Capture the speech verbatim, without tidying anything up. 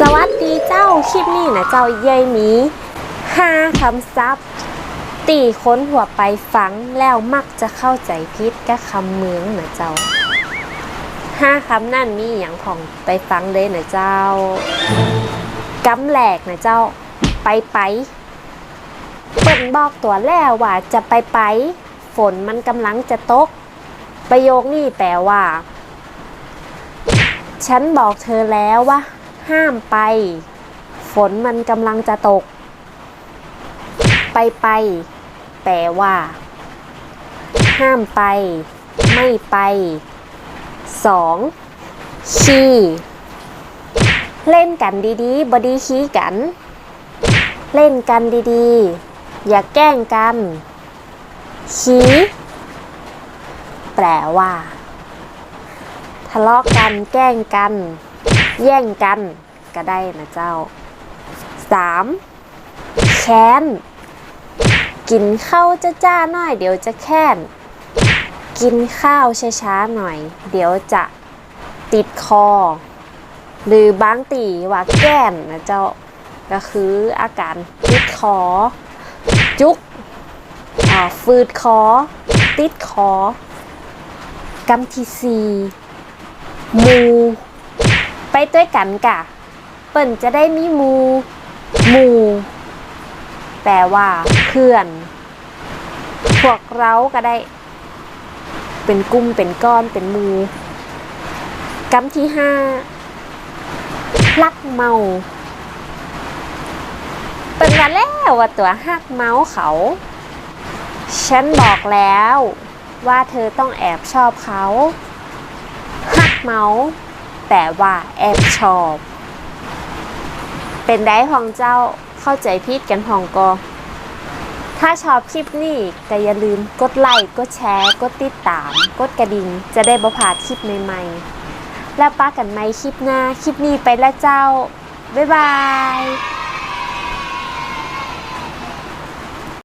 สวัสดีเจ้า คลิปนี้นะเจ้า เย้ยมีห้ากำศัพท์ ตี้คนทั่วไปฟังแล้วมักจะเข้าใจ๋ผิดกับกำเมืองนะเจ้า ห้ากำนั้นมีอะหยังพ่อง ไปฟังเลยนะเจ้า กำแรกนะเจ้า ไปไป เปิ้นบอกตั๋วแล้วว่าจะไปไป ฝนมันก่ำลังจะตก ประโยคนี้แปลว่า ฉันบอกเธอแล้วว่าห้ามไป ฝนมันก่ำลังจะตก ไปไป แปลว่า ห้ามไป ไม่ไป สอง ขี้ เล่นกั๋นดีๆ บ่ดีขี้กั๋น เล่นกั๋นดีๆ อย่าแกล้งกั๋น ขี้ แปลว่า ทะเลาะกั๋น แกล้งกั๋น แย่งกั๋น ก็ได้นะเจ้า สาม แค้น กิ๋นข้าวจ๊าๆ หน้อย เดี๋ยวจะแค้น กิ๋นข้าวช้าๆ หน่อย เดี๋ยวจะติดคอ หรือบางตี้ว่าแก้นนะเจ้า ก็คืออาก๋านติดคอ จุก อ่า ฝืดคอ ติดคอ กำตี้สี่ หมู่ ไปตวยกั๋นก่ะ เปิ้นจะได้มีหมู่ หมู่ แปลว่า เพื่อน พวกเราก็ได้ เป๋นกุ่ม เป๋นก้อน เป๋นหมู่ กำตี้ห้า ฮักเมา เปิ้นว่าแล้วว่าตั๋วฮักเมาเขา ฉันบอกแล้ว ว่าเธอต้องแอบชอบเขา ฮักเมา แปลว่า แอบชอบ เป๋นใดพ่องเจ้า เข้าใจ๋ผิดกั๋นพ่องก่อ ถ้าชอบคลิปนี้ก็อย่าลืมกดไลก์ กดแชร์ กดติดตาม กดกระดิ่ง จะได้บ่พลาดคลิปใหม่ๆ แล้วปะกั๋นใหม่คลิปหน้า คลิปนี้ไปละเจ้า บ๊ายบาย